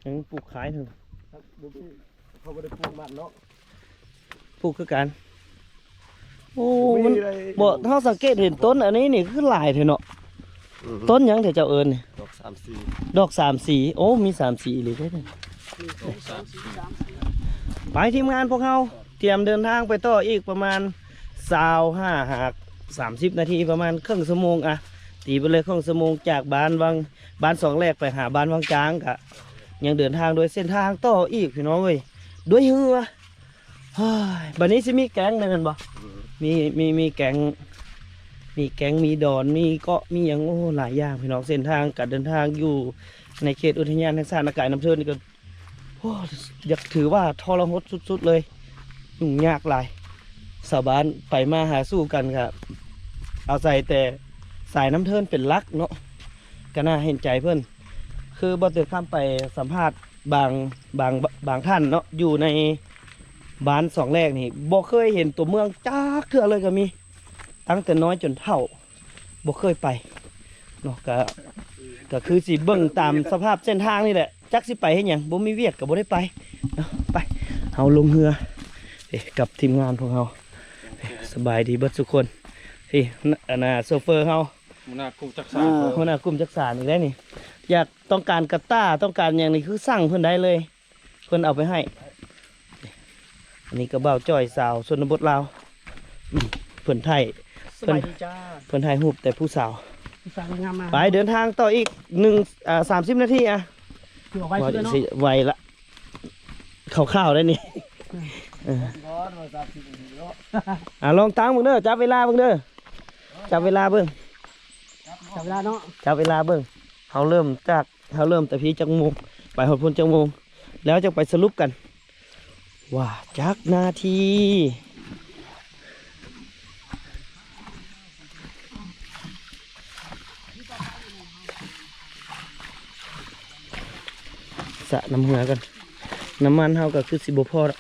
ຍັງປູກຂາຍເຖິງ ບໍ່ມີ ເຂົາບໍ່ໄດ້ປູກມັນເນາະ ປູກຄືກັນ. ໂອ້ ມັນ ບໍ່ ເຮົາສັງເກດເຫັນຕົ້ນອັນນີ້ນີ້ຄືຫຼາຍແທ້ເນາະ. ອືມ ຕົ້ນຫຍັງທີ່ເຈົ້າເອີ້ນນີ້? ດອກສາມສີ. ດອກສາມສີ. ໂອ້ ມີສາມສີອີ່ຫຼີເດ້. ໄປ ທີມງານພວກເຮົາຕຽມເດີນທາງໄປຕໍ່ອີກປະມານຊາວຫ້າຫາສາມສິບນາທີ ປະມານເຄິ່ງຊົ່ວໂມງ ອະ ຕີໄປເລີຍເຄິ່ງຊົ່ວໂມງ ຈາກບ້ານວັງ ບ້ານສອງແລກໄປຫາບ້ານວັງຈາງ ກະຍັງເດີນທາງໂດຍເສັ້ນທາງຕໍ່ອີກ ພີ່ນ້ອງເອີຍ ດ້ວຍເຮືອ. ເຮີ້ຍ ບັດນີ້ຊິມີແກ້ງແມ່ນບໍ່? ອືມ ມີ ມີ ມີແກ້ງ ມີແກ້ງ ມີດອນ ມີເກາະ ມີຫຍັງ ໂອ້ ຫຼາຍຢ່າງ ພີ່ນ້ອງ. ເສັ້ນທາງການເດີນທາງຢູ່ໃນເຂດອຸທະຍານແຫ່ງຊາດນາກາຍນ້ຳເທີນນີ້ກໍ ໂອ້ ຢາກຖືວ່າທໍລະຫົດສຸດໆເລີຍ ຫຍຸ້ງຍາກຫຼາຍ. ຊາວບ້ານໄປມາຫາສູ່ກັນກໍອາໄສແຕ່ສາຍນ້ຳເທີນເປັນຫຼັກເນາະ ກໍໜ້າເຫັນໃຈເພິ່ນ. ຄືບໍ່ເຕີຄຳໄປສຳພາດບາງ ບາງ ບາງທ່ານເນາະ ຢູ່ໃນບ້ານສອງແລກນີ້ ບໍ່ເຄີຍເຫັນຕົວເມືອງຈັກເທື່ອເລີຍກໍມີ ຕັ້ງແຕ່ນ້ອຍຈົນເຖົ້າ ບໍ່ເຄີຍໄປເນາະ. ກະ ກະຄືຊິເບິ່ງຕາມສະພາບເສັ້ນທາງນີ້ແຫຼະ ຈັກຊິໄປເຮັດຫຍັງ ບໍ່ມີວຽກກໍບໍ່ໄດ້ໄປເນາະ. ໄປ ເຮົາລົງເຮືອ ເອີ ກັບທີມງານພວກເຮົາ. ສະບາຍດີເບິດທຸກຄົນ. ນີ້ ອັນນ່າ ໂຊເຟີເຮົາ ຫົວໜ້າກຸ່ມຈັກສານ ເອີ ຫົວໜ້າກຸ່ມຈັກສານອີກແລ້ວນີ້. ຢາກ ຕ້ອງການກະຕ້າ ຕ້ອງການຫຍັງນີ້ ຄືສັ່ງເພິ່ນໄດ້ເລີຍ ເພິ່ນເອົາໄປໃຫ້. ອັນນີ້ກໍບ່າວຈ້ອຍ ສາວຊົນນະບົດລາວ. ອືມ ເພິ່ນຖ່າຍ ສະບາຍດີຈ້າ ເພິ່ນ ເພິ່ນຖ່າຍຮູບແຕ່ຜູ້ສາວ. ຜູ້ສາວງາມມາກ. ໄປເດີນທາງຕໍ່ອີກໜຶ່ງ ອ່າ ສາມສິບນາທີ ອ່ະ ຖືວ່າໄວສຸດແລ້ວເນາະ. ໄວລະ ຄ່າວໆໄດ້ນີ້. ອືມ ເອີ ອ່າ ລອງຕັ້ງເບິ່ງເດີ ຈັບເວລາເບິ່ງເດີ ຈັບເວລາເບິ່ງ ຈັບເວລາເນາະ ຈັບເວລາເບິ່ງ. ເຮົາເລີ່ມຈາກ ເຮົາເລີ່ມແຕ່ພີ້ຈັກໂມງ ໄປຮອດພຸ້ນຈັກໂມງ ແລ້ວຈັ່ງໄປສະຫຼຸບກັນວ່າຈັກນາທີ. ສະນ້ຳເຮືອກ່ອນ ນ້ຳມັນເຮົາກໍຄືຊິບໍ່ພໍດອກ.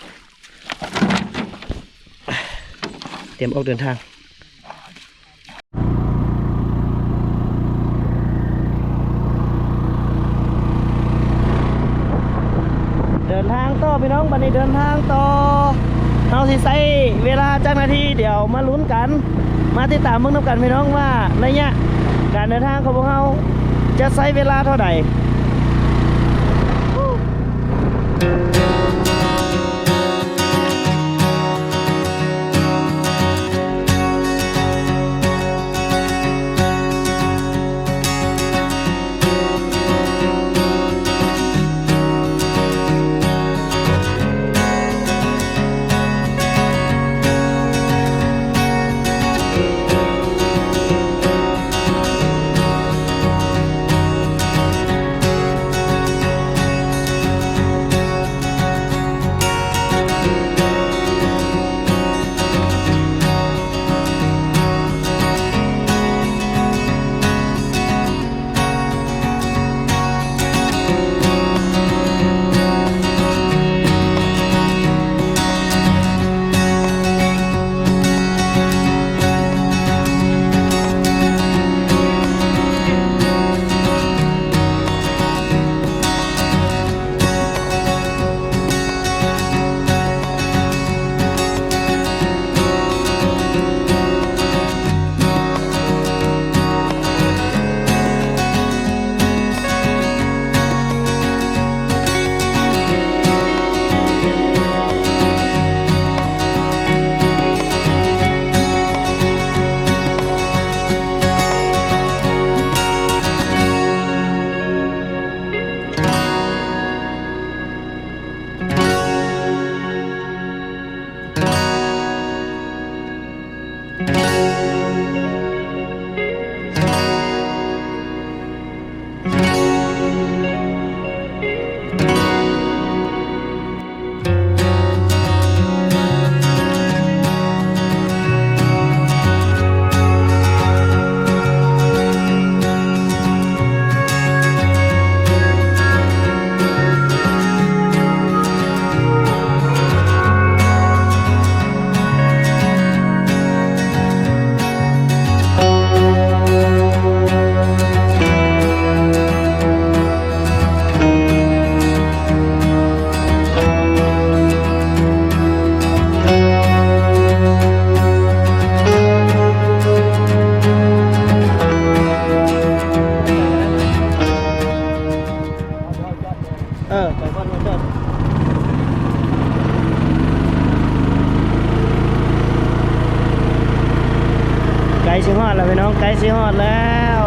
ຕຽມອອກເດີນທາງ. ເດີນທາງຕໍ່ພີ່ນ້ອງ ບັດນີ້ເດີນທາງຕໍ່ ເຮົາຊິໃຊ້ເວລາຈັກນາທີ ດຽວມາລຸ້ນກັນ ມາຕິດຕາມເບິ່ງນຳກັນພີ່ນ້ອງ ວ່າໄລຍະການເດີນທາງຂອງພວກເຮົາຈະໃຊ້ເວລາເທົ່າໃດ. ເ ເອີ ໄປບ່ອນເຂົາຈອດ. ໃກ້ຊິຮອດແລ້ວພີ່ນ້ອງ ໃກ້ຊິຮອດແລ້ວ.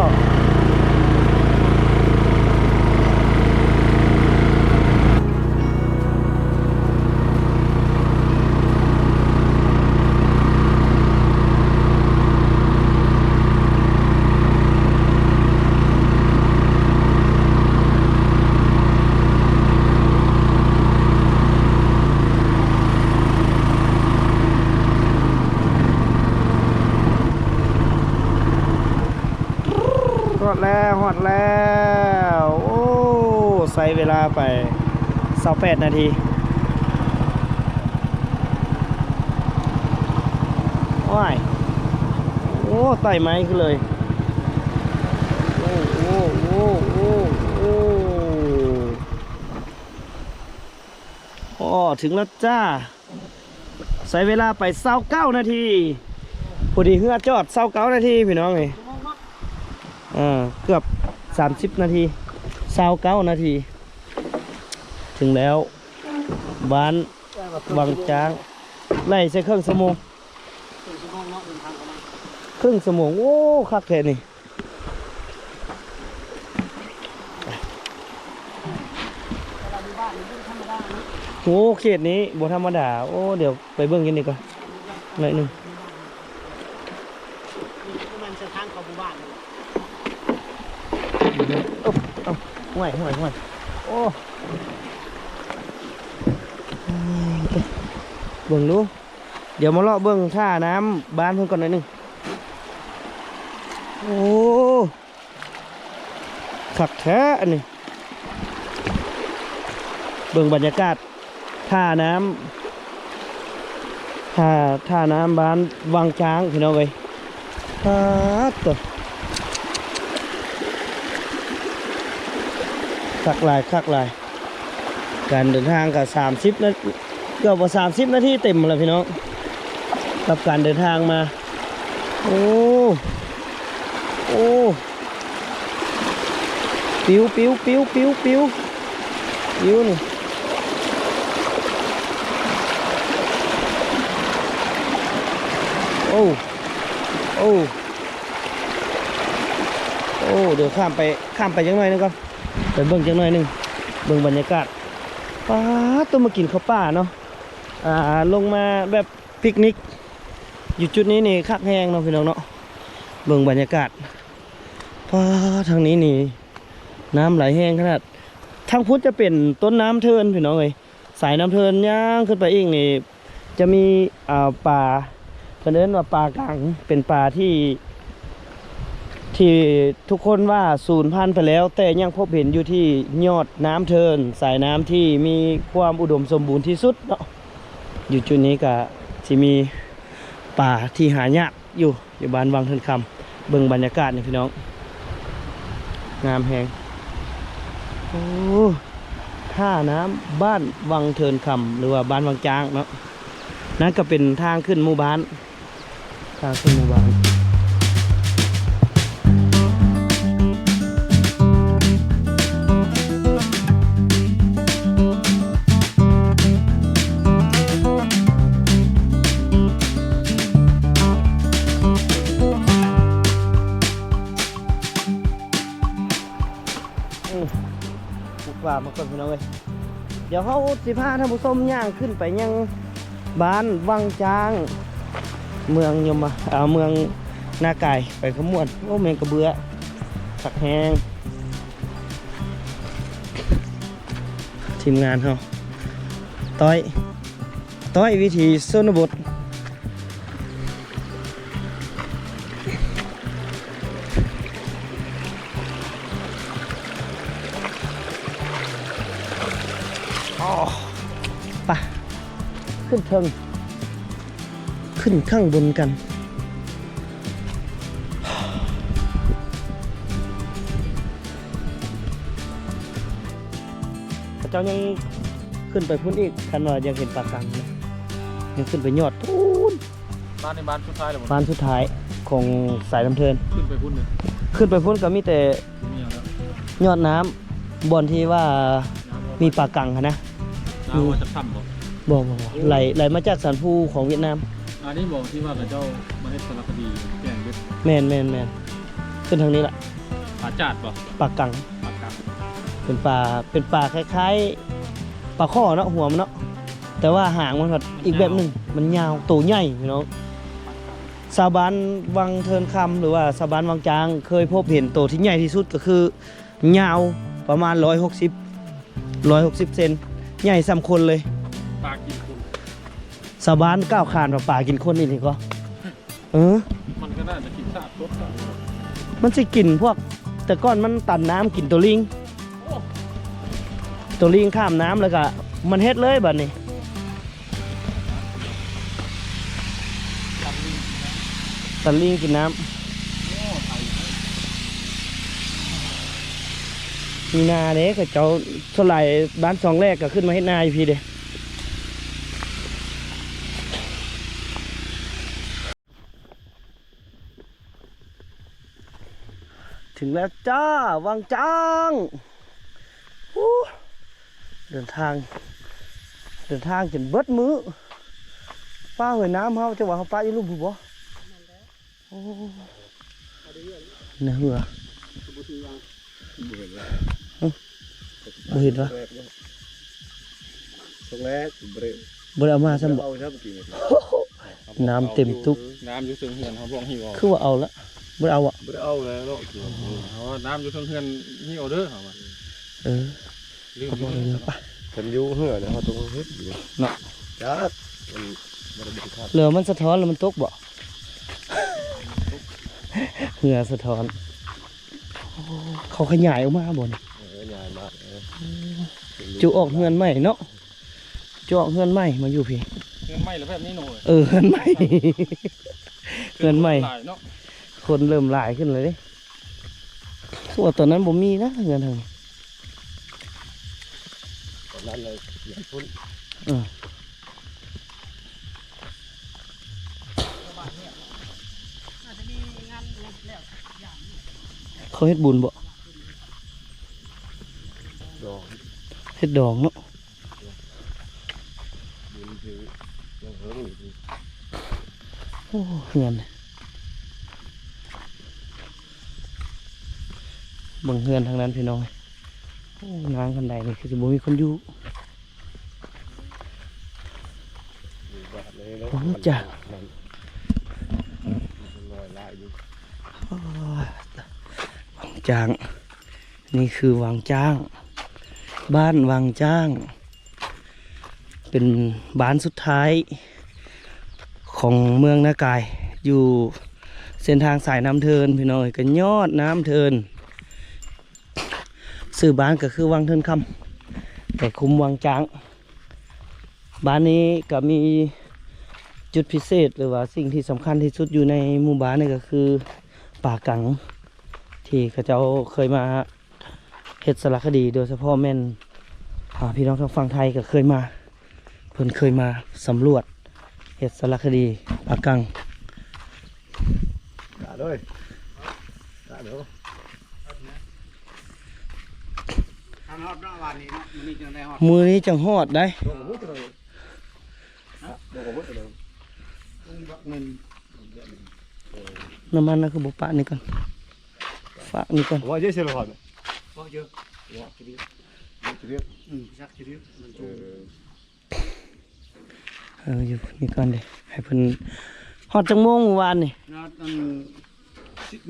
ຮອດແລ້ວ ຮອດແລ້ວ. ໂອ້ ໃຊ້ເວລາໄປຊາວແປດນາທີ. ໂອ້ຍ ໂອ້ ໄຕ່ໄມ້ຂຶ້ນເລີຍ. ໂອ້ ໂອ້ ໂອ້ ໂອ້ ໂອ້ ອໍ ເຖິງແລ້ວຈ້າ. ໃຊ້ເວລາໄປຊາວເກົ້ານາທີ ພໍດີເຮືອຈອດຊາວເກົ້ານາທີພີ່ນ້ອງເອີຍ. ເອີ ເກືອບສາມສິບນາທີ ຊາວເກົ້ານາທີ ເຖິງແລ້ວ ບ້ານວັງຈ້າງ. ໄລ່ໃຊ້ເຄິ່ງຊົ່ວໂມງ ເຄິ່ງຊົ່ວໂມງເນາະ ເດີນທາງປະມານເຄິ່ງຊົ່ວໂມງ. ໂອ້ ຄັກແທ້ນີ້. ໂອ້ ເຂດນີ້ບໍ່ທຳມະດາ. ໂອ້ ດຽວໄປເບິ່ງຢູ່ນີ້ກ່ອນໜ້ອຍໜຶ່ງ. ໂອ້ ເອົ້າ ຫ້ວຍ ຫ້ວຍ ຫ້ວຍ. ໂອ້ ເບິ່ງດູ. ດຽວມາເລາະເບິ່ງທ່ານ້ຳບ້ານເພິ່ນກ່ອນໜ້ອຍໜຶ່ງ. ໂອ້ ຄັກແທ້ອັນນີ້. ເບິ່ງບັນຍາກາດທ່ານ້ຳ ທ່າ ທ່ານ້ຳບ້ານວັງຈ້າງ ພີ່ນ້ອງເອີຍ. ປາດໂທ້ ຄັກຫຼາຍ ຄັກຫຼາຍ. ການເດີນທາງກໍສາມສິບນາ ເກືອບວ່າສາມສິບນາທີເຕັມແລ້ວພີ່ນ້ອງ ກັບການເດີນທາງມາ. ໂອ້ ໂອ້ ປິວ ປິວ ປິວ ປິວ ປິວ ປິວນີ້. ໂອ້ ໂອ້ ໂອ້ ດຽວຂ້າມໄປ ຂ້າມໄປຈັກໜ້ອຍໜຶ່ງກ່ອນ ໄປເບິ່ງຈັກໜ້ອຍໜຶ່ງ ເບິ່ງບັນຍາກາດ. ປາດໂທ້ ມາກິນເຂົ້າປ່າເນາະ ອ່າ ລົງມາແບບປິກນິກຢູ່ຈຸດນີ້ນີ້ຄັກແຮງເນາະພີ່ນ້ອງເນາະ. ເບິ່ງບັນຍາກາດ ປາດ ທາງນີ້ນີ້ນ້ຳໄຫຼແຮງຂະໜາດ. ທາງພຸ້ນຈະເປັນຕົ້ນນ້ຳເທີນພີ່ນ້ອງເອີຍ. ສາຍນ້ຳເທີນຍ່າງຂຶ້ນໄປອີກນີ້ ຈະມີ ອ່າ ປາ ເພິ່ນເອີ້ນວ່າປາກັງ ເປັນປາທີ່ ທີ່ທຸກຄົນວ່າສູນພັນໄປແລ້ວ ແຕ່ຍັງພົບເຫັນຢູ່ທີ່ຍອດນ້ຳເທີນ ສາຍນ້ຳທີ່ມີຄວາມອຸດົມສົມບູນທີ່ສຸດເນາະ. ຢູ່ຈຸດນີ້ກະຊິມີປາທີ່ຫາຍາກຢູ່ ຢູ່ບ້ານວັງເທີນຄຳ. ເບິ່ງບັນຍາກາດນີ້ພີ່ນ້ອງ ງາມແຮງ. ໂອ້ ທ່ານ້ຳບ້ານວັງເທີນຄຳ ຫຼືວ່າບ້ານວັງຈ້າງເນາະ. ນັ້ນກໍເປັນທາງຂຶ້ນໝູ່ບ້ານ ທາງຂຶ້ນໝູ່ບ້ານ. ອືມ ບຸກປ່າມາກ່ອນພີ່ນ້ອງເອີຍ. ດຽວເຮົາຊິພາທ່ານຜູ້ຊົມຍ່າງຂຶ້ນໄປຍັງບ້ານວັງຈ້າງ ເມືອງຍົມມະ ເອີ ເມືອງນາກາຍ ໄປຂະມວນ. ໂອ້ ແມງກະເບືອ ຄັກແຮງ. ທີມງານເຮົາ ຕ້ອຍ ຕ້ອຍວິຖີຊົນນະບົດ. ອໍ ໄປ ຂຶ້ນເທິງ ຂຶ້ນຂ້າງບົນກັນ. ເຂົາເຈົ້າຍັງຂຶ້ນໄປພຸ້ນອີກ ຄັນວ່າຢາກເຫັນປາກັງນະ ຍັງຂຶ້ນໄປຍອດພຸ້ນ. ບ້ານນີ້ບ້ານສຸດທ້າຍແລ້ວບໍ່? ບ້ານສຸດທ້າຍຂອງສາຍນ້ຳເທີນ. ຂຶ້ນໄປພຸ້ນນີ້ ຂຶ້ນໄປພຸ້ນກໍມີແຕ່ ບໍ່ມີຫຍັງແລ້ວ ຍອດນ້ຳ ບ່ອນທີ່ວ່າ ນ້ຳບໍ່ ມີປາກັງຫັ້ນນະ. ລາວວ່າຈະຄ້ຳບໍ່? ບໍ່ ບໍ່ ບໍ່ ໄຫຼ ໄຫຼມາຈາກສັນພູຂອງຫວຽດນາມ. ອັນນີ້ບໍ່ ທີ່ວ່າເຂົາເຈົ້າມາເຮັດສາລະຄະດີແກງເບັດ? ແມ່ນໆໆ ຂຶ້ນທາງນີ້ລະ. ຜາຈາດບໍ່? ປາກັງ. ປາກັງ ເປັນປາ ເປັນປາຄ້າຍໆ ປາຄໍ່ເນາະ ຫົວມັນເນາະ ແຕ່ວ່າຫາງມັນພັດອີກແບບໜຶ່ງ ມັນຍາວ ໂຕໃຫຍ່ພີ່ນ້ອງ. ຊາວບ້ານວັງເທີນຄຳ ຫຼືວ່າຊາວບ້ານວັງຈາງ ເຄີຍພົບເຫັນໂຕທີ່ໃຫຍ່ທີ່ສຸດກໍຄື ຍາວປະມານຮ້ອຍຫົກສິບ ຮ້ອຍຫົກສິບເຊັນ ໃຫຍ່ສ່ຳຄົນເລີຍ. ປາກິນຄົນ. ຊາວບ້ານກ່າວຂານວ່າປາກິນຄົນອີ່ຫຼີກໍ ເອີ ມັນກໍໜ້າຈະກິນສາດສົດ. ມັນຊິກິນພວກ ແຕ່ກ່ອນມັນຕັນນ້ຳກິນໂຕລີງ. ໂອ້ ໂຕລີງຂ້າມນ້ຳແລ້ວກະມັນເຮັດເລີຍບາດນີ້. ຕັນລີງກິນນ້ຳ. ມີນາເດ້ ເຂົາເຈົ້າສ່ວນຫຼາຍບ້ານຊ່ອງແລກກໍຂຶ້ນມາເຮັດນາຢູ່ພີ້ເດ້. ເຖິງແລ້ວຈ້າ ວັງຈາງ. ໂອ້ ເດີນທາງ ເດີນທາງຈົນເບິດມື້. ປ້າເອີຍ ນ້ຳເຮົາ ເຈົ້າວ່າເຮົາປະຢູ່ລຸ່ມພຸ້ນບໍ່? ໂອ້ ໃນເຮືອ ບໍ່ເຫັນວະ? ຊ່ວງແລກບໍ່ໄດ້ ບໍ່ໄດ້ເອົາມາຊ້ຳບໍ່? ເອົາຊ້ຳກີ້ນີ້ ນ້ຳເຕັມຕຸກ. ນ້ຳຢູ່ເທິງເຮືອນເຮົາ ພວກຫິ້ວເອົາ. ຄືວ່າເອົາລະ ບໍ່ໄດ້ເອົາອະ? ບໍ່ໄດ້ເອົາແລ້ວເນາະ ເຮົາວ່ານ້ຳຢູ່ເທິງເຮືອນຫິ້ວເດີ ເຮົາວ່າ. ເອີ ລືມ ເອົາບໍ່ໄດ້ເນາະ. ໄປ ຄັນຢູ່ເຮືອນເຮົາຕ້ອງເຮັດຢູ່ເນາະ. ຈັກ ມັນບໍ່ໄດ້ເປັນຄັນ ຫຼືມັນສະທ້ອນແລ້ວມັນຕົກບໍ່? ເຮືອສະທ້ອນ. ໂອ້ ເຂົາຂະຫຍາຍອອກມາບໍ່ນີ້? ເອີ ຂະຫຍາຍມາ. ເອີ ຈຸອອກເຮືອນໃໝ່ເນາະ. ເຈາະເຮືອນໃໝ່ມາຢູ່ພີ້. ເຮືອນໃໝ່ລະແບບນີ້ເນາະ. ເອີ ເຮືອນໃໝ່ ເຮືອນໃໝ່ ຄົນເລີ່ມຫຼາຍເນາະ ຄົນເລີ່ມຫຼາຍຂຶ້ນແລ້ວເດ້. ຄືວ່າຕອນນັ້ນບໍ່ມີນະເຮືອນຫັ້ນ ຕອນນັ້ນເລີຍ. ເອີ ເຂົາເຮັດບຸນບໍ່? ດອງ ເຮັດດອງເນາະ. ໂອ້ ເຮືອນ ເບິ່ງເຮືອນທາງນັ້ນພີ່ນ້ອງ. ໂອ້ ນາງຄັນໃດນີ້ຄືຊິບໍ່ມີຄົນຢູ່. ໂອ້ ຈາກ ວັງຈາງ ນີ້ຄືວັງຈາງ ບ້ານວັງຈາງ ເປັນບ້ານສຸດທ້າຍຂອງເມືອງນາກາຍ ຢູ່ເສັ້ນທາງສາຍນ້ຳເທີນ ພີ່ນ້ອງເອີຍ ກໍຍອດນ້ຳເທີນ. ຊື່ບ້ານກໍຄືວັງເທີນຄຳ ແຕ່ຄຸມວັງຈາງ. ບ້ານນີ້ກໍມີຈຸດພິເສດ ຫຼືວ່າສິ່ງທີ່ສຳຄັນທີ່ສຸດຢູ່ໃນໝູ່ບ້ານນີ້ກໍຄືປາກັງ ທີ່ເຂົາເຈົ້າເຄີຍມາເຮັດສາລະຄະດີ ໂດຍສະເພາະແມ່ນ ອາ ພີ່ນ້ອງທາງຝັ່ງໄທກໍເຄີຍມາ ເພິ່ນເຄີຍມາສຳຫຼວດເຮັດສາລະຄະດີປາກັງ. ທາງຮອດເນາະ ວານນີ້ເນາະ ມື້ນີ້ຈັ່ງໄດ້ຮອດ ມື້ນີ້ຈັ່ງຮອດໄດ໋. ນ້ຳມັນນະ ຄືບໍ່ປະນີ້ກ່ອນ ຝາກນີ້ກ່ອນ. ວ່າເຈສະລະຄອນ ວ່າເຈ ວ່າຈະເຮັດ ຈະເຮັດ ອືມ ຈັກຈະເຮັດ ມັນ ເອີ ເອີ ຢູ່ນີ້ກ່ອນເດ້ ໃຫ້ເພິ່ນ. ຮອດຈັກໂມງມື້ວານນີ້? ຮອດອັນ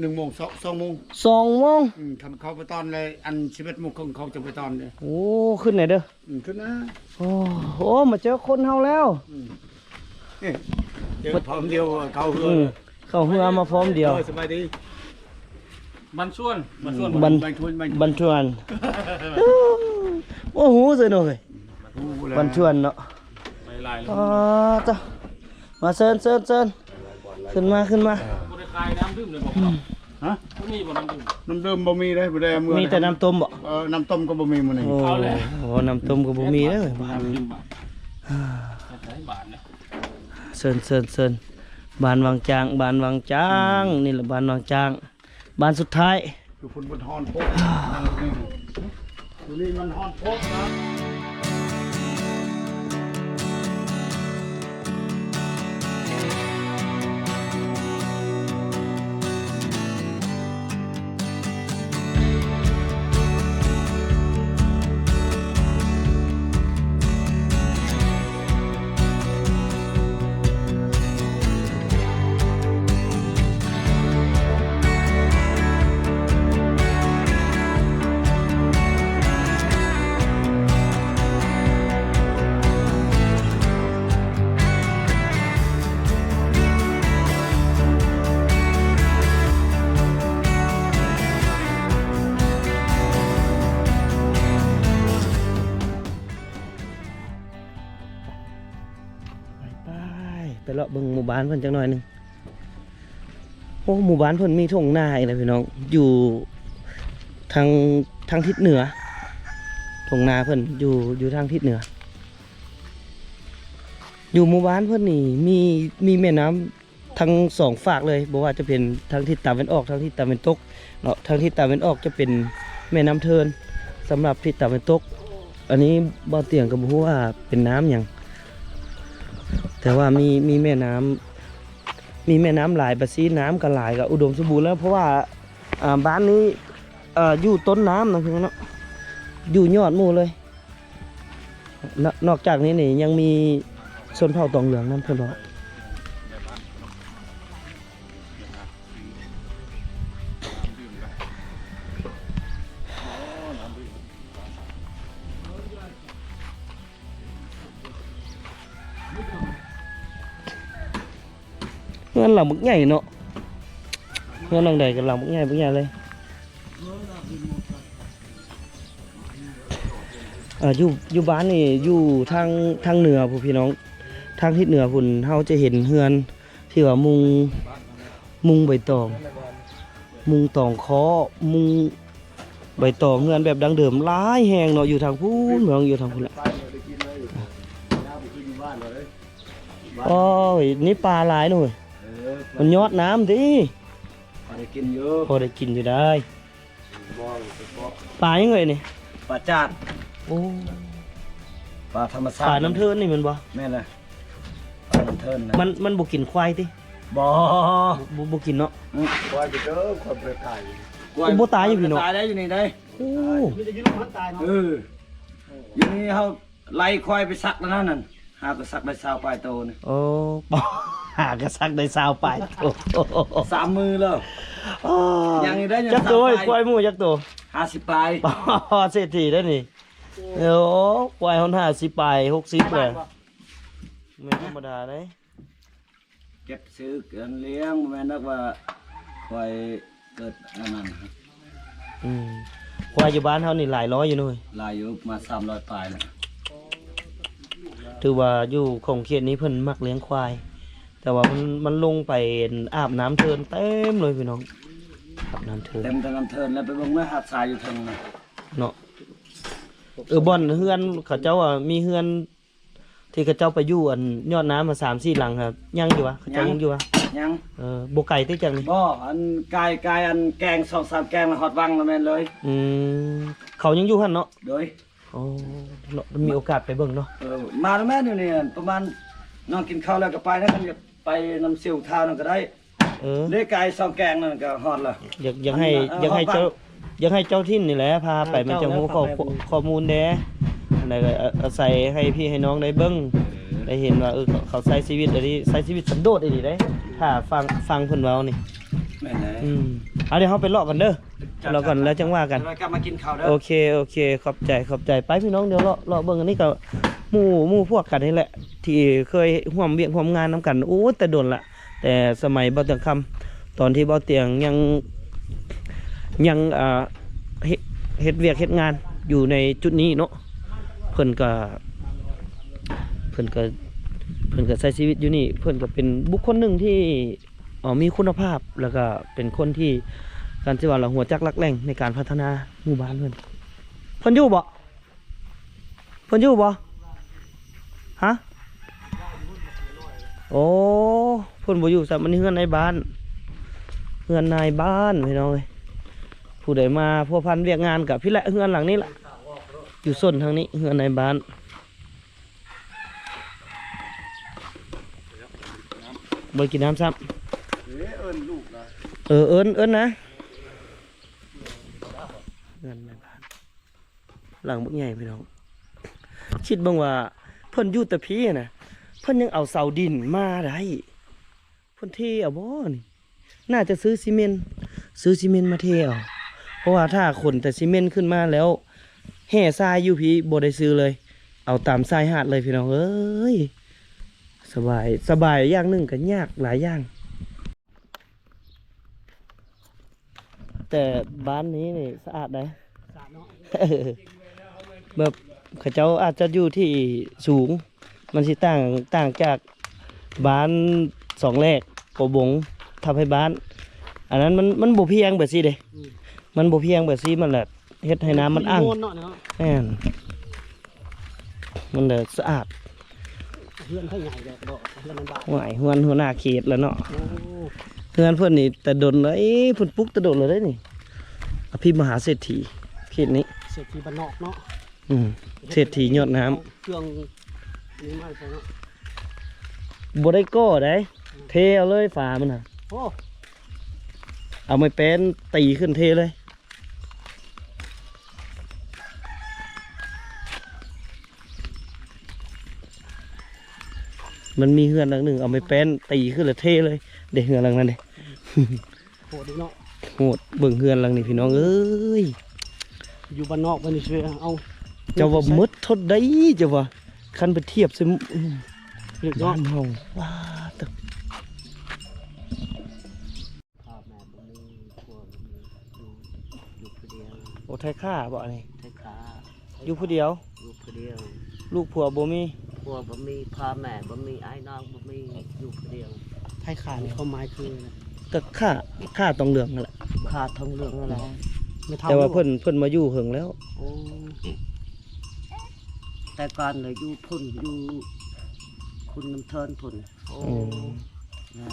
ໜຶ່ງໂມງ ສອງ ສອງໂມງ ສອງໂມງ ອືມ ທຳເຂົ້າໄປຕອນແລະ ອັນ ສິບເອັດໂມງເຄິ່ງເຂົ້າຈະໄປຕອນເດ້. ໂອ້ ຂຶ້ນແດ່ເດີ ອືມ ຂຶ້ນນະ. ໂອ້ ໂອ້ ມາເຈີຄົນເຮົາແລ້ວ ອືມ ເອີ ເຈີພ້ອມດຽວ ເຂົ້າເຮືອ ອືມ ເຂົ້າເຮືອມາພ້ອມດຽວ. ເອີ ສະບາຍດີ ບັນຊວນ ບັນຊວນ ບັນ ບັນຊວນ ບັນຊວນ. ໂອ້ໂຫ ເຊີນເນາະ ບັນຊວນເນາະ. ອໍ ເຈົ້າ ມາເຊີນ ເຊີນ ເຊີນ ຂຶ້ນມາ ຂຶ້ນມາ. ບໍ່ໄດ້ຂາຍນ້ຳດື່ມເລີຍບໍ່? ຮະ ບໍ່ມີບໍ່ນ້ຳດື່ມ? ນ້ຳດື່ມບໍ່ມີເດ້ ບໍ່ໄດ້ເອົາເມືອ ມີແຕ່ນ້ຳຕົ້ມບໍ່? ເອີ ນ້ຳຕົ້ມກໍບໍ່ມີມື້ນີ້. ໂອ້ ນ້ຳຕົ້ມກໍບໍ່ມີເດີ. ເຊີນ ເຊີນ ເຊີນ ບ້ານວັງຈາງ ບ້ານວັງຈາງ ນີ້ລະບ້ານວັງຈາງ ບ້ານສຸດທ້າຍ. ຄືຝົນມັນຮ້ອນໂພດ. ມື້ນີ້ມັນຮ້ອນໂພດນະ. ໄປ ໄປ ໄປເລາະເບິ່ງໝູ່ບ້ານເພິ່ນຈັກໜ້ອຍໜຶ່ງ. ໂອ້ ໝູ່ບ້ານເພິ່ນມີທົ່ງນາອີກນະພີ່ນ້ອງ ຢູ່ທາງ ທາງທິດເໜືອ. ທົ່ງນາເພິ່ນຢູ່ ຢູ່ທາງທິດເໜືອ. ຢູ່ໝູ່ບ້ານເພິ່ນນີ້ມີ ມີແມ່ນ້ຳທັງສອງຟາກເລີຍ ບໍ່ວ່າຈະເປັນທາງທິດຕາເວັນອອກ ທາງທິດຕາເວັນຕົກເນາະ. ທາງທິດຕາເວັນອອກຈະເປັນແມ່ນ້ຳເທີນ ສຳລັບທິດຕາເວັນຕົກ. ອັນນີ້ບ່າວຕຽງກໍບໍ່ຮູ້ວ່າເປັນນ້ຳຫຍັງ ແຕ່ວ່າມີ ມີແມ່ນ້ຳ ມີແມ່ນ້ຳຫຼາຍ ປາຊີນ້ຳກໍຫຼາຍ ກໍອຸດົມສົມບູນແລ້ວ ເພາະວ່າ ອ່າ ບ້ານນີ້ ເອີ ຢູ່ຕົ້ນນ້ຳນະພີ່ນ້ອງເນາະ ຢູ່ຍອດໝູ່ເລີຍ. ນ- ນອກຈາກນີ້ນີ້ຍັງມີຊົນເຜົ່າຕອງເຫຼືອງນຳເພິ່ນວ່າ. ເຮືອນຫຼັງບັກໃຫຍ່ເນາະ ເຮືອນຫຼັງໃດກໍຫຼັງບັກໃຫຍ່ ບັກໃຫຍ່ເລີຍ. ເອີ ຢູ່ ຢູ່ບ້ານນີ້ ຢູ່ທາງ ທາງເໜືອພຸ້ນພີ່ນ້ອງ ທາງທິດເໜືອພຸ້ນ ເຮົາຈະເຫັນເຮືອນທີ່ວ່າມຸງ ມຸງໃບຕອງ ມຸງຕອງເຄາະ ມຸງໃບຕອງ ເຮືອນແບບດັ້ງເດີມຫຼາຍແຫ່ງເນາະ ຢູ່ທາງພຸ້ນ ເມືອງຢູ່ທາງພຸ້ນແຫຼະ. ໂອ້ຍ ນີ້ປາຫຼາຍເນາະເວີຍ ເອີ ມັນຍອດນ້ຳຕິ ພໍໄດ້ກິນຢູ່ ພໍໄດ້ກິນຢູ່ໄດ໋. ປາຫຍັງເອີຍນີ້? ປາຈາດ. ໂອ້ ປາທຳມະຊາດ ປານ້ຳເທີນນີ້ແມ່ນບໍ່? ແມ່ນແຫຼະ ປານ້ຳເທີນນະ. ມັນ ມັນບໍ່ກິນຄວາຍຕິ? ບໍ່ ບໍ່ ບໍ່ກິນເນາະ. ອືມ ຄວາຍຢູ່ເດີ ຄວາຍບໍ່ໄດ້ຕາຍ ຄວາຍບໍ່ຕາຍຢູ່ພີ່ນ້ອງ ຕາຍໄດ້ຢູ່ນີ້ໄດ໋. ໂອ້ ມີແຕ່ຢູ່ນຳມັນຕາຍເນາະ. ເອີ ຢູ່ນີ້ເຮົາ ໄລ່ຄວາຍໄປສັກແລ້ວນັ້ນ ຫາກໍສັກໄດ້ຊາວປາຍໂຕນີ້. ໂອ້ ຫາກໍສັກໄດ້ຊາວປາຍໂຕ ສາມມື້ແລ້ວ. ອໍ ຍັງຢູ່ໄດ໋ ຍັງ ຈັກໂຕ ສາມປາຍ ຄວາຍໝູ່ຈັກໂຕ? ຫ້າສິບປາຍ. ອໍ ເສດຖີໄດ໋ນີ້. ໂອ້ ຄວາຍຮອດຫ້າສິບປາຍ ຫົກສິບແລ້ວ ບໍ່ແມ່ນທຳມະດາເດ້. ເກັບຊື້ກັນລ້ຽງ ບໍ່ແມ່ນດອກວ່າຄວາຍເກີດອັນນັ້ນ. ອືມ ຄວາຍຢູ່ບ້ານເຮົານີ້ຫຼາຍຮ້ອຍຢູ່ເນາະ ຫຼາຍຢູ່ ປະມານສາມຮ້ອຍປາຍແຫຼະ. ຖືວ່າຢູ່ຂົງເຂດນີ້ເພິ່ນມັກລ້ຽງຄວາຍ ແຕ່ວ່າມັນ ມັນລົງໄປອາບນ້ຳເທີນເຕັມເລີຍພີ່ນ້ອງ ອາບນ້ຳເທີນ ເຕັມແຕ່ນ້ຳເທີນ ແລ້ວໄປເບິ່ງແມ່ຫາດຊາຍຢູ່ເທິງນະເນາະ. ເອີ ບ່ອນເຮືອນເຂົາເຈົ້າ ອາ ມີເຮືອນ ທີ່ເຂົາເຈົ້າໄປຢູ່ອັນຍອດນ້ຳ ສາມສີ່ຫຼັງ ຍັງຢູ່ຫວາ? ເຂົາເຈົ້າຍັງຢູ່ຫວາ? ຍັງ. ເອີ ບໍ່ໄກຕິຈາກນີ້? ບໍ່ ອັນກາຍ ກາຍອັນແກງສອງສາມແກງ ແລ້ວຮອດວັງແລ້ວແມ່ນເລີຍ. ອືມ ເຂົາຍັງຢູ່ຫັ້ນເນາະ? ໂດຍ. ໂອ້ ເນາະ ມີໂອກາດໄປເບິ່ງເນາະ. ເອີ ມາແລ້ວແມ່ນຢູ່ນີ້ ປະມານນ້ອງກິນເຂົ້າແລ້ວກໍໄປນະ ຄັນຢາກໄປນຳຊິວທ່ານັ້ນກໍໄດ້. ເອີ ເດ້ ກາຍສອງແກງນັ້ນກໍຮອດລະ. ຢາກ ຢາກໃຫ້ ຢາກໃຫ້ເຈົ້າ ຢາກໃຫ້ເຈົ້າຖິ່ນນີ້ແຫຼະພາໄປ ມັນຈະຮູ້ຂໍ້ ຂໍ້ມູນແດ່. ອັນໃດກໍອາໄສໃຫ້ພີ່ໃຫ້ນ້ອງໄດ້ເບິ່ງ ໄດ້ເຫັນວ່າ ເອີ ເຂົາໃຊ້ຊີວິດອັນນີ້ ໃຊ້ຊີວິດສັນໂດດອີ່ຫຼີເດ້ ຖ້າຟັງ ຟັງເພິ່ນເວົ້ານີ້. ແມ່ນແຫຼະ. ອືມ ເອົາ ດຽວເຮົາໄປເລາະກັນເດີ ເລາະກັນແລ້ວຈັ່ງວ່າກັນ. ດຽວເຮົາກັບມາກິນເຂົ້າເດີ. ໂອເຄ ໂອເຄ ຂອບໃຈ ຂອບໃຈ. ໄປພີ່ນ້ອງ ດຽວເລາະ ເລາະເບິ່ງ. ອັນນີ້ກໍໝູ່ ໝູ່ພວກກັນນີ້ແຫຼະ ທີ່ເຄີຍຮ່ວມວຽກຮ່ວມງານນຳກັນ ໂອ້ ແຕ່ດົນລະ. ແຕ່ສະໄໝບ່າວຕຽງຄຳ ຕອນທີ່ບ່າວຕຽງຍັງ ຍັງ ເອີ ເຮັດ ເຮັດວຽກເຮັດງານຢູ່ໃນຈຸດນີ້ເນາະ ເພິ່ນກໍ ເພິ່ນກໍ ເພິ່ນກໍໃຊ້ຊີວິດຢູ່ນີ້. ເພິ່ນກໍເປັນບຸກຄົນໜຶ່ງທີ່ ເອີ ມີຄຸນນະພາບ ແລ້ວກໍເປັນຄົນທີ່ ການຊິວ່າລະ ຫົວຈັກຫຼັກແຫຼ່ງໃນການພັດທະນາໝູ່ບ້ານເພິ່ນ. ເພິ່ນຢູ່ບໍ່? ເພິ່ນຢູ່ບໍ່? ຮະ? ໂອ້ ເພິ່ນບໍ່ຢູ່ຊ້ຳ. ອັນນີ້ເຮືອນນາຍບ້ານ ເຮືອນນາຍບ້ານພີ່ນ້ອງເອີຍ. ຜູ້ໃດມາພົວພັນວຽກງານກໍພີ້ແຫຼະ ເຮືອນຫຼັງນີ້ລະ. ຢູ່ໂຊນທາງນີ້ ເຮືອນໃນບ້ານ. ບໍ່ໄດ້ກິນນ້ຳຊ້ຳ. ເອີ ເອີ້ນລູກນະ. ເອີ ເອີ້ນ ເອີ້ນນະ. ເຮືອນໃນບ້ານ ຫຼັງບັກໃຫຍ່ພີ່ນ້ອງ. ຄິດເບິ່ງວ່າເພິ່ນຢູ່ແຕ່ພີ້ນະ ເພິ່ນຍັງເອົາເສົາດິນມາໄດ້. ເພິ່ນເທເອົາບໍ່ນີ້? ໜ້າຈະຊື້ຊີເມັນ ຊື້ຊີເມັນມາເທເອົາ. ເພາະວ່າຖ້າຂົນແຕ່ຊີເມັນຂຶ້ນມາແລ້ວ ແຮ່ຊາຍຢູ່ພີ້ບໍ່ໄດ້ຊື້ເລີຍ. ເອົາຕາມຊາຍຫາດເລີຍພີ່ນ້ອງເອີຍ. ສະບາຍ ສະບາຍຢ່າງໜຶ່ງ ກໍຍາກຫຼາຍຢ່າງ. ແຕ່ບ້ານນີ້ນີ້ສະອາດໃດ໋. ສະອາດເນາະ. ແບບເຂົາເຈົ້າອາດຈະຢູ່ທີ່ສູງ ມັນຊິຕ່າງ ຕ່າງຈາກບ້ານສອງແລກ ໂກບົງ ທັບໄພບ້ານ. ອັນນັ້ນມັນ ມັນບໍ່ພຽງແບບຊີ້ເດ້. ອືມ ມັນບໍ່ພຽງແບບຊີ້ ມັນລະເຮັດໃຫ້ນ້ຳມັນອັ່ງ. ມັນໂມນເນາະ. ແມ່ນ. ມັນລະສະອາດ. ເຮືອນໃຜໃຫຍ່ແລ້ວເນາະ ເຮືອນໃນບ້ານ. ໂອ້ຍ ເຮືອນຫົວໜ້າເຂດລະເນາະ. ໂອ້ ເຮືອນເພິ່ນນີ້ແຕ່ດົນແລ້ວ ເອີ ເພິ່ນປຸກແຕ່ດົນແລ້ວເດ້ນີ້. ອະພິມະຫາເສດຖີເຂດນີ້ ເສດຖີບ້ານນອກເນາະ. ອືມ ເສດຖີຍອດນ້ຳ. ເອົາເຄື່ອງນີ້ມາໃສ່ເນາະ. ບໍ່ໄດ້ກໍ່ໃດ໋. ອືມ ເທເອົາເລີຍຝາມັນນະ. ໂອ້ ເອົາໄມ້ແປ້ນຕີຂຶ້ນເທເລີຍ. ມັນມີເຮືອນຫຼັງໜຶ່ງ ເອົາໄມ້ແປ້ນຕີຂຶ້ນແລ້ວເທເລີຍເດ້ ເຮືອນຫຼັງນັ້ນເດ້. ໂຫດດີເນາະ. ໂຫດ. ເບິ່ງເຮືອນຫຼັງນີ້ພີ່ນ້ອງເອີຍ ຢູ່ບ້ານນອກເພິ່ນນີ້ຊິເອົາ ເຈົ້າວ່າໝົດເທົ່າໃດ ເຈົ້າວ່າ ຄັນໄປທຽບໃສ່ ອືມ ບ້ານເຮົາ ວ້າ ຕະ ພໍ່ແມ່ບໍ່ມີ ຜົວບໍ່ມີ ຢູ່ ຢູ່ຜູ້ດຽວ. ໂອ້ ໄທຂ້າບໍ່ອັນນີ້? ໄທຂ້າ. ຢູ່ຜູ້ດຽວ? ຢູ່ຜູ້ດຽວ. ລູກຜົວບໍ່ມີ? ຜົວບໍ່ມີ ພໍ່ແມ່ບໍ່ມີ ອ້າຍນ້ອງບໍ່ມີ ຢູ່ຜູ້ດຽວ. ໄທຂ້ານີ້ຄວາມໝາຍຄື ກໍຂ້າ ຂ້າຕ້ອງເຫຼືອງນັ້ນແຫຼະ. ຂ້າຕ້ອງເຫຼືອງນັ້ນແຫຼະ. ແຕ່ວ່າເພິ່ນ ເພິ່ນມາຢູ່ເຫິງແລ້ວ. ໂອ້ ແຕ່ກ່ອນລະຢູ່ພຸ້ນ ຢູ່ຄຸນນ້ຳເທີນພຸ້ນ. ໂອ້ ອືມ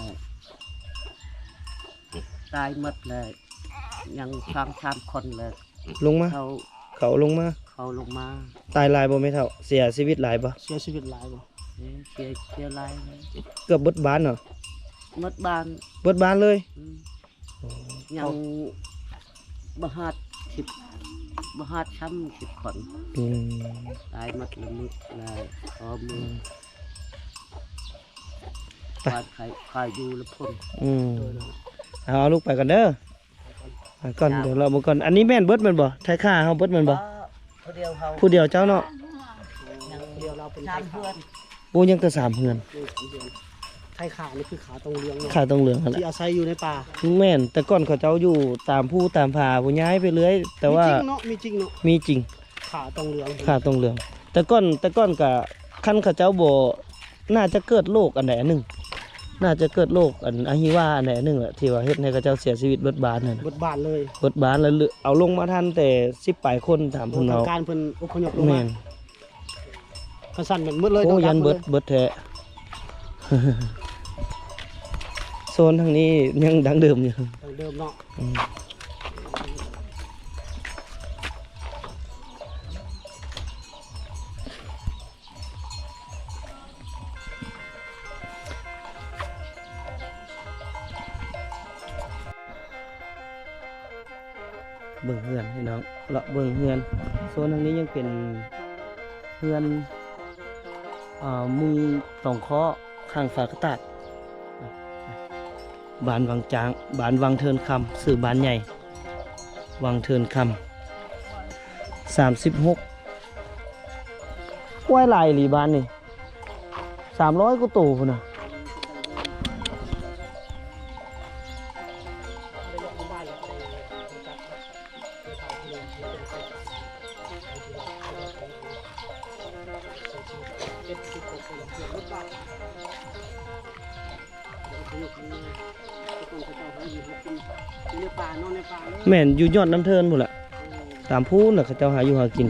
ຕາຍໝົດແລ້ວ ຍັງສອງສາມຄົນແລ້ວ ລົງມາ ເຂົາ ເຂົາລົງມາ ເຂົາລົງມາ. ຕາຍຫຼາຍບໍ່ແມ່ເຖົ້າ? ເສຍຊີວິດຫຼາຍບໍ່? ເສຍຊີວິດຫຼາຍບໍ່? ເສຍ ເສຍຫຼາຍ ເກືອບເບິດບ້ານເນາະ. ໝົດບ້ານ ເບິດບ້ານເລີຍ. ອືມ ໂອ້ ຍັງບໍ່ຮອດສິບ ບໍ່ຮອດຊ້ຳສິບຄົນ. ອືມ ຕາຍໝົດລະໝົດລະ ພໍມື້ ອືມ ໄປ ຂ້ອຍ ຂ້ອຍຢູ່ລະພຸ້ນ. ອືມ ເອົາ ເອົາລູກໄປກ່ອນເດີ ໄປກ່ອນ ດຽວເລາະເບິ່ງກ່ອນ. ອັນນີ້ແມ່ນເບິດແມ່ນບໍ່? ໄທຂ້າເຮົາເບິດແມ່ນບໍ່? ຜູ້ດຽວເຮົາ ຜູ້ດຽວເຈົ້າເນາະ. ຍັງດຽວລາວເປັນ ສາມເຮືອນ. ໂອ້ ຍັງແຕ່ສາມເຮືອນ. ຍັງສາມເຮືອນ. ໄທຂ້ານີ້ຄືຂ້າຕ້ອງເຫຼືອງເນາະ ຂ້າຕ້ອງເຫຼືອງຫັ້ນແຫຼະ ທີ່ອາໄສຢູ່ໃນປ່າ. ແມ່ນ ແຕ່ກ່ອນເຂົາເຈົ້າຢູ່ຕາມພູຕາມຜາພຸ້ນ ຍ້າຍໄປເລື້ອຍ ແຕ່ວ່າ ມີຈິງເນາະ ມີຈິງເນາະ ມີຈິງ. ຂ້າຕ້ອງເຫຼືອງ ຂ້າຕ້ອງເຫຼືອງ. ແຕ່ກ່ອນ ແຕ່ກ່ອນກະ ຄັນເຂົາເຈົ້າບໍ່ ໜ້າຈະເກີດໂລກອັນໃດອັນໜຶ່ງ ໜ້າຈະເກີດໂລກອັນອະຫິວາອັນໃດອັນໜຶ່ງແຫຼະ ທີ່ວ່າເຮັດໃຫ້ເຂົາເຈົ້າເສຍຊີວິດເບິດບ້ານຫັ້ນ. ເບິດບ້ານເລີຍ. ເບິດບ້ານ ແລ້ວເອົາລົງມາທັນແຕ່ສິບປາຍຄົນຕາມເພິ່ນເວົ້າ. ໂອ້ ທາງການເພິ່ນອົບພະຍົບລົງມາ. ແມ່ນ. ຄັນຊັ້ນແມ່ນໝົດເລີຍ. ໂອ້ ຢ້ານເບິດ ເບິດແທ້. ໂຊນທາງນີ້ຍັງດັ້ງເດີມຢູ່ ດັ້ງເດີມເນາະ. ອືມ ເບິ່ງເຮືອນພີ່ນ້ອງ ເລາະເບິ່ງເຮືອນ. ໂຊນທາງນີ້ຍັງເປັນເຮືອນ ອ່າ ມຸງຕອງເຄາະ ຂ້າງຝາກະຕາດ. ບ້ານວັງຈາງ ບ້ານວັງເທີນຄຳ ຊື່ບ້ານໃຫຍ່ ວັງເທີນຄຳ ສາມສິບຫົກ. ຄວາຍຫຼາຍອີ່ຫຼີບ້ານນີ້ ສາມຮ້ອຍກວ່າໂຕພຸ້ນນະ. ແມ່ນ ຢູ່ຍອດນ້ຳເທີນພຸ້ນລະ ຕາມພຸ້ນລະ ເຂົາເຈົ້າຫາຢູ່ຫາກິນ.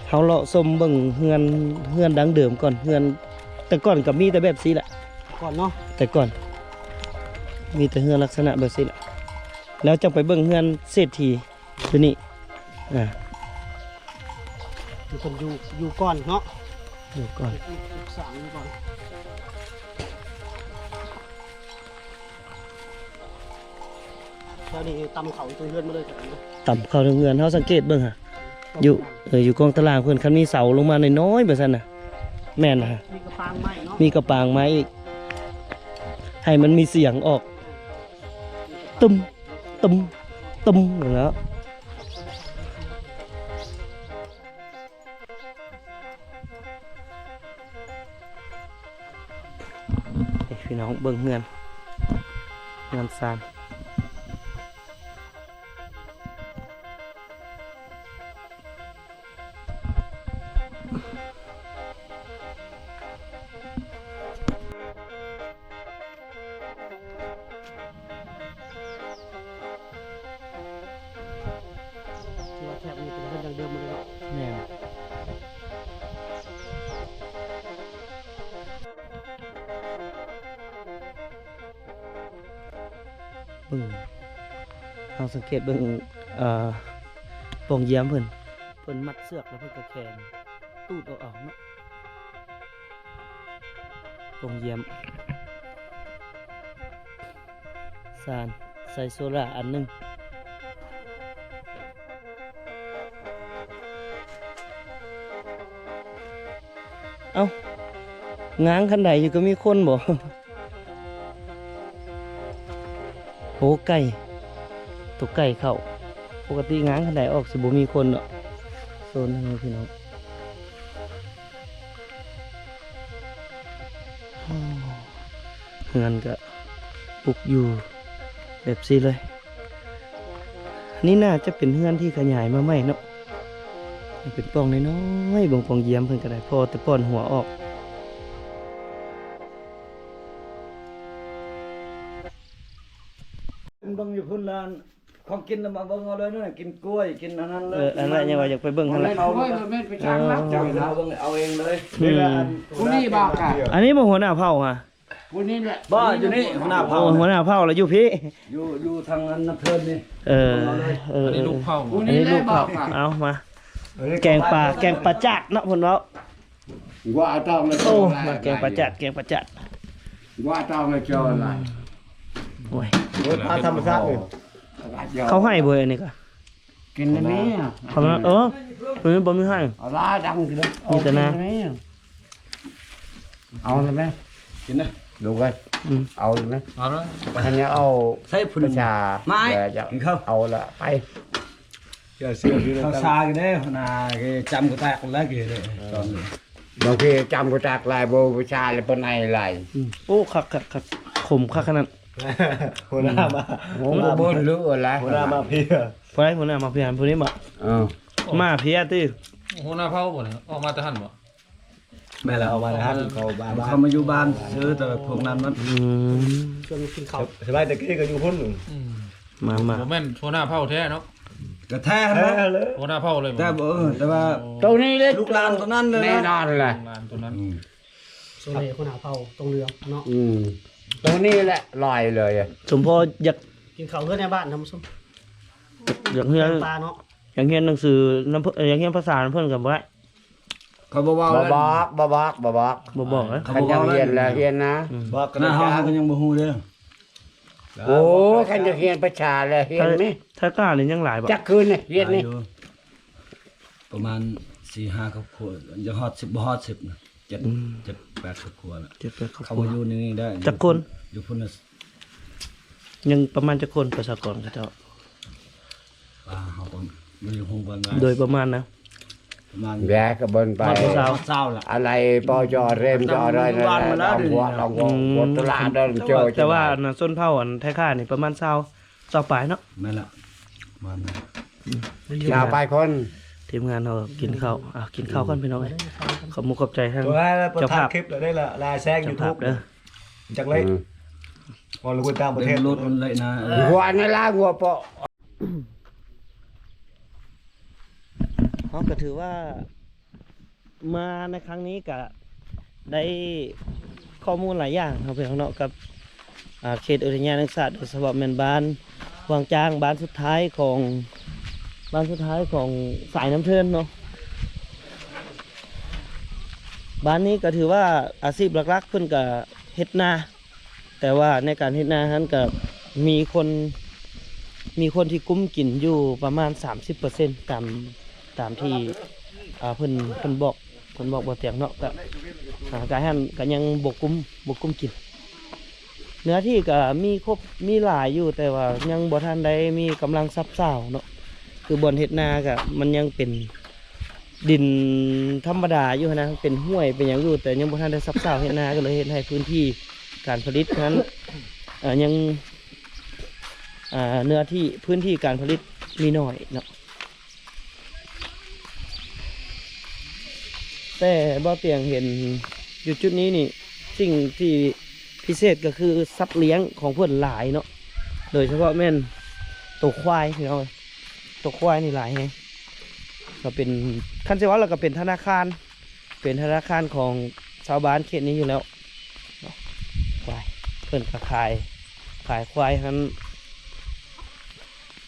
ເຮົາເລາະຊົມເບິ່ງເຮືອນ ເຮືອນດັ້ງເດີມກ່ອນ ເຮືອນແຕ່ກ່ອນກໍມີແຕ່ແບບຊີ້ແຫຼະ ກ່ອນເນາະ ແຕ່ກ່ອນ. ມີແຕ່ເຮືອນລັກສະນະແບບຊີ້ລະ ແລ້ວຈັ່ງໄປເບິ່ງເຮືອນເສດຖີຢູ່ນີ້ ອ່າ ເພິ່ນຢູ່ ຢູ່ກ່ອນເນາະ ຢູ່ກ່ອນ ສາງຢູ່ກ່ອນ. ແຖວນີ້ຕຳເຂົ້າຢູ່ເທິງເຮືອນໝົດເລີຍ ຕຳເຂົ້າເທິງເຮືອນ ເຮົາສັງເກດເບິ່ງຫາ ຢູ່ ເອີ ຢູ່ກ້ອງຕາລາງເພິ່ນ ຄັນມີເສົາລົງມານ້ອຍໆ ແບບຊັ້ນນະ ແມ່ນນະ ມີກະປາງໄມ້ເນາະ ມີກະປາງໄມ້ອີກ ໃຫ້ມັນມີສຽງອອກ ຕຶມ ຕຶມ ຕຶມ ແລ້ວ. ນີ້ພີ່ນ້ອງເບິ່ງເຮືອນ ເຮືອນຊານ ຄືວ່າແຖບນີ້ເປັນເຮືອນດັ້ງເດີມໝົດເລີຍເນາະ ແມ່ນ ເບິ່ງ ເຮົາສັງເກດເບິ່ງ ເອີ ປ່ອງຢ້ຽມເພິ່ນ ເພິ່ນມັດເຊືອກແລ້ວເພິ່ນກໍແຂນຕູດອອກເອົາເນາະ. ປ່ອງຢ້ຽມ ຊານ ໃສ່ໂຊລາອັນໜຶ່ງ. ເອົ້າ ງາງຄັນໃດຢູ່ກໍມີຄົນບໍ? ໂອ້ ໄກ່ ຕົວໄກ່ເຂົ້າ ປົກກະຕິງາງຄັນໃດອອກຊິບໍ່ມີຄົນດອກ ໂຊນນັ້ນພີ່ນ້ອງ. ເຮືອນກະປຸກຢູ່ແບບຊີ້ເລີຍ. ນີ້ໜ້າຈະເປັນເຮືອນທີ່ຂະຫຍາຍມາໃໝ່ເນາະ. ເປັນປ່ອງນ້ອຍໆ ເບິ່ງປ່ອງຢ້ຽມເພິ່ນກໍໄດ້ ພໍແຕ່ປ່ອນຫົວອອກ. ເບິ່ງຢູ່ພຸ້ນລະ ຂອງກິນນະມາເບິ່ງເອົາເລີຍນະ ກິນກ້ວຍ ກິນອັນນັ້ນເລີຍ. ເອີ ອັນນັ້ນຍັງວ່າຢາກໄປເບິ່ງຫັ້ນແຫຼະ. ໂອ້ຍ ມັນແມ່ນໄປຊ່າງລາວເຈົ້ານະ ເບິ່ງເອົາເອງເລີຍ. ອືມ ຜູ້ນີ້ບໍ່ກະ ອັນນີ້ບໍ່ຫົວໜ້າເຜົ່າຫະ? ຜູ້ນີ້ແຫຼະ ບໍ່ ຢູ່ນີ້ຫົວໜ້າເຜົ່າ. ໂອ້ ຫົວໜ້າເຜົ່າລະຢູ່ພີ້ ຢູ່ ຢູ່ທາງອັນນຳເທີນນີ້. ເອີ ເອີ ອັນນີ້ລູກເຜົ່າ ອັນນີ້ລູກເຜົ່າ. ເອົາມາ ແກງປາ ແກງປາຈາດເນາະ ເພິ່ນເວົ້າ. ວ່າເອົາຕອງເລີຍ ໂອ້ ແກງປາຈາດ ແກງປາຈາດ. ວ່າເອົາຕອງເລີຍເຈົ້າຫຼາຍ. ໂອ້ຍ ໂອ້ຍ ປາທຳມະຊາດນີ້ ເຂົາໃຫ້ບໍ່ ອັນນີ້ກະ ກິນແລ້ວແມ່. ເຂົາ ເອີ ເອີ ບໍ່ມີໃຫ້ ເອົາຫຼາຍດັງກິນເລີຍ. ມີແຕ່ນາ ເອົາແລ້ວແມ່ ກິນນະ ລູກເອີຍ. ອືມ ເອົາແລ້ວແມ່ ເອົາແລ້ວ. ອັນນີ້ເອົາໃສ່ພຸ້ນ ປະຊາ ມາ ກິນເຂົ້າ ເອົາລະໄປ. ເຈົ້າເຊື່ອຢູ່ ເຂົາຊາຢູ່ເດ້ ຫົວໜ້າ ຈຳກໍແຕກແລ້ວ ເອີ ຕອນນີ້ ບາງທີຈຳກໍແຕກຫຼາຍ ບໍ່ປະຊາແລ້ວ ປານໃດຫຼາຍ. ອືມ ໂອ້ ຄັກໆໆ ຂົມຄັກຂະໜາດ. ຫົວໜ້າມາ ໂອ້ ບໍ່ຮູ້ລະ ຫົວໜ້າມາເພຍ. ຜູ້ໃດ ຫົວໜ້າມາເພຍ ຜູ້ນີ້ບໍ່? ເອີ ມາເພຍຕິ. ຫົວໜ້າເຜົ່າບໍ່ນີ້ ອອກມາແຕ່ຫັ້ນບໍ່? ແມ່ນລະ ເອົາມາແລ້ວ ເຂົາມາ ເຂົາມາຢູ່ບ້ານຊື່ ແຕ່ພວກນັ້ນມັນ ອືມ ຊວນກິນເຂົ້າ. ສະບາຍ ແຕ່ກີ້ກໍຢູ່ພຸ້ນ. ອືມ ມາໆ ບໍ່ແມ່ນຫົວໜ້າເຜົ່າແທ້ເນາະ. ກະແທ້ຫັ້ນແຫຼະ ຫົວໜ້າເຜົ່າເລີຍ. ແຕ່ບໍ່ ເອີ ແຕ່ວ່າ ໂຕນີ້ເດ້ ລູກຫຼານໂຕນັ້ນເລີຍ ແນ່ນອນແຫຼະ ລູກຫຼານໂຕນັ້ນ. ອືມ ໂຕນີ້ຫົວໜ້າເຜົ່າຕົງເຫຼືອງເນາະ. ອືມ ໂຕນີ້ແຫຼະຫຼາຍເລີຍ. ສົມພໍຢາກກິນເຂົ້າເຮືອນໃນບ້ານທ່ານຜູ້ຊົມ ຢາກເຮືອນ ແກງປາເນາະ. ຢາກຮຽນໜັງສືນຳເພິ່ນ ຢາກຮຽນພາສານຳເພິ່ນກໍບໍ່ໄດ້. ເຂົາບໍ່ເວົ້າ ບໍ່ບອກ ບໍ່ບອກ ບໍ່ບອກ ບໍ່ບອກເລີຍ. ຄັນຢາກຮຽນແລ້ວຮຽນນະ ອືມ ບອກກໍໄດ້. ເຮົາກໍຍັງບໍ່ຮູ້ເດີ້. ໂອ້ ຄັນຢາກຮຽນພາສາແລ້ວຮຽນແມ. ໄທກ້ານີ້ຍັງຫຼາຍບໍ່? ຈັກຄືນນີ້ຮຽນນີ້ ປະມານສີ່ຫ້າຄອບຄົວ ຍັງຮອດສິບ ບໍ່ຮອດສິບນະ. ເຈັດ ອືມ ເຈັດແປດຄອບຄົວລະ ເຈັດແປດຄອບຄົວ. ເຂົາມາຢູ່ໃນນີ້ໄດ້ ຈັກຄົນ? ຢູ່ພຸ້ນນະ ຍັງປະມານຈັກຄົນ ປະຊາກອນເຂົາເຈົ້າ? ປາເຮົາກໍບໍ່ຮູ້ວ່າຫຼາຍ ໂດຍປະມານນະ ປະມານ ແລະກໍເບິ່ງໄປ ຮອດຊາວ ຮອດຊາວລະ ອາໄລ ປໍຈໍເຣມຈໍເຣນ ອືມ ແຕ່ວ່າອັນນັ້ນຊົນເຜົ່າອັນໄທຄ້ານີ້ປະມານຊາວ ຊາວປາຍເນາະ. ແມ່ນລະ ປະມານນັ້ນ ຊາວປາຍຄົນ. ທີມງານເຮົາກິນເຂົ້າ ອ່າ ກິນເຂົ້າກ່ອນພີ່ນ້ອງເອີຍ. ຂອບມຸກຂອບໃຈທາງເຈົ້າພາບ ຄລິບເດີລະ ລາຍແຊງຢູທູບເດີ ຈັກເລີຍ ອືມ ວ່າລະຄົນຕ່າງປະເທດ ໂຫຼດອັນເລີຍນະ ເອີ ຫົວອັນນັ້ນລະ ຫົວເປາະ. ເຮົາກໍຖືວ່າມາໃນຄັ້ງນີ້ກໍໄດ້ຂໍ້ມູນຫຼາຍຢ່າງເນາະ ພີ່ນ້ອງເນາະ ກັບ ອ່າ ເຂດອຸທະຍານແຫ່ງຊາດ ໂດຍສະເພາະແມ່ນບ້ານຫວາງຈາງ ບ້ານສຸດທ້າຍຂອງ ບ້ານສຸດທ້າຍຂອງສາຍນ້ຳເທີນເນາະ. ບ້ານນີ້ກໍຖືວ່າອາຊີບຫຼັກໆເພິ່ນກໍເຮັດນາ ແຕ່ວ່າໃນການເຮັດນາຫັ້ນກໍມີຄົນ ມີຄົນທີ່ກຸ້ມກິນຢູ່ປະມານສາມສິບເປີເຊັນ ຕາມ ຕາມທີ່ ອ່າ ເພິ່ນ ເພິ່ນບອກ ເພິ່ນບອກບໍ່ຕຽງເນາະ. ກໍ ອ່າ ກາຍຫັ້ນກໍຍັງບໍ່ກຸ້ມ ບໍ່ກຸ້ມກິນ. ເນື້ອທີ່ກໍມີຄົບ ມີຫຼາຍຢູ່ ແຕ່ວ່າຍັງບໍ່ທັນໄດ້ມີກຳລັງຊາບຊາວເນາະ. ຄືບ່ອນເຮັດນາກໍມັນຍັງເປັນ ດິນທຳມະດາຢູ່ຫັ້ນນະ ເປັນຫ້ວຍເປັນຫຍັງຢູ່ ແຕ່ຍັງບໍ່ທັນໄດ້ຊາບຊາວເຮັດນາ ກໍເລີຍເຮັດໃຫ້ພື້ນທີ່ການຜະລິດນັ້ນ ເອີ ຍັງ ເນື້ອທີ່ພື້ນທີ່ການຜະລິດມີໜ້ອຍເນາະ. ແຕ່ບໍ່ຕຽງເຫັນຢູ່ຈຸດນີ້ນີ້ ສິ່ງທີ່ພິເສດກໍຄືສັດລ້ຽງຂອງເພິ່ນຫຼາຍເນາະ ໂດຍສະເພາະແມ່ນໂຕຄວາຍ ພີ່ນ້ອງເອີຍ. ຕົວຄວາຍນີ້ຫຼາຍແຮງ ກໍເປັນ ຄັນຊິເວົ້າແລ້ວກໍເປັນທະນາຄານ ເປັນທະນາຄານຂອງຊາວບ້ານເຂດນີ້ຢູ່ແລ້ວເນາະ. ຄວາຍ ເພິ່ນກໍຂາຍ ຂາຍຄວາຍຫັ້ນ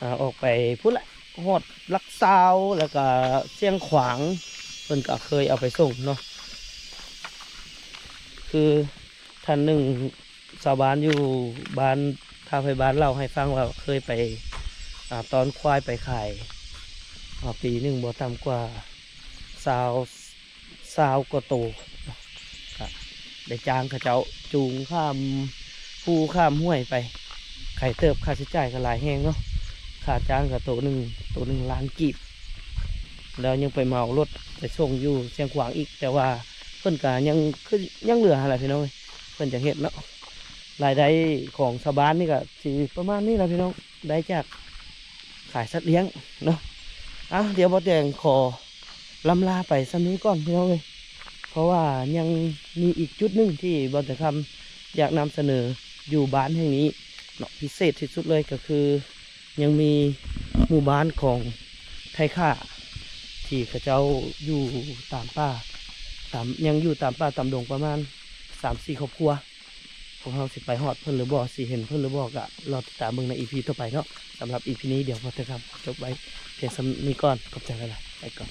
ອາ ອອກໄປພຸ້ນລະ ຮອດຫຼັກຊາວ ແລ້ວກໍຊຽງຂວາງ ເພິ່ນກໍເຄີຍເອົາໄປສົ່ງເນາະ. ຄື ທ່ານໜຶ່ງ ຊາວບ້ານຢູ່ບ້ານທ່າໄພບ້ານເລົ່າໃຫ້ຟັງວ່າເຄີຍໄປ ອາ ຕ້ອນຄວາຍໄປຂາຍ ອາ ປີໜຶ່ງບໍ່ຕ່ຳກວ່າຊາວ ຊາວກວ່າໂຕ ກະໄດ້ຈ້າງເຂົາເຈົ້າຈູງຂ້າມພູຂ້າມຫ້ວຍໄປ ໄກເຕີບ ຄ່າໃຊ້ຈ່າຍກໍຫຼາຍແຮງເນາະ. ຄ່າຈ້າງກໍໂຕໜຶ່ງ ໂຕໜຶ່ງລ້ານກີບ ແລ້ວຍັງໄປເໝົາລົດໄປສົ່ງຢູ່ຊຽງຂວາງອີກ ແຕ່ວ່າເພິ່ນກໍຍັງ ຄືຍັງເຫຼືອຫັ້ນແຫຼະພີ່ນ້ອງເອີຍ ເພິ່ນຈັ່ງເຮັດເນາະ. ລາຍໄດ້ຂອງຊາວບ້ານນີ້ກໍຊິປະມານນີ້ແຫຼະພີ່ນ້ອງ ໄດ້ຈາກຂາຍສັດລ້ຽງເນາະ. ເອົາ ດຽວບໍ່ແຕງຂໍລ່ຳລາໄປສ່ຳນີ້ກ່ອນພີ່ນ້ອງເອີຍ ເພາະວ່າຍັງມີອີກຈຸດໜຶ່ງທີ່ບ່າວແຕງຄຳຢາກນຳສະເໜີຢູ່ບ້ານແຫ່ງນີ້ເນາະ. ພິເສດທີ່ສຸດເລີຍກໍຄື ຍັງມີໝູ່ບ້ານຂອງໄທຂ້າ ທີ່ເຂົາເຈົ້າຢູ່ຕາມປ່າ ຕາມ ຍັງຢູ່ຕາມປ່າຕາມດົງປະມານສາມສີ່ຄອບຄົວ. ພວກເຮົາຊິໄປຮອດເພິ່ນຫຼືບໍ່ ຊິເຫັນເພິ່ນຫຼືບໍ່ ກະລໍຕິດຕາມເບິ່ງໃນອີພີຕໍ່ໄປເນາະ. ສຳລັບອີພີນີ້ ດຽວບ່າວແຕງຄຳຂໍຈົບໄວ້ພຽງສ່ຳນີ້ກ່ອນ. ຂອບໃຈຫຼາຍໆ ໄປກ່ອນ.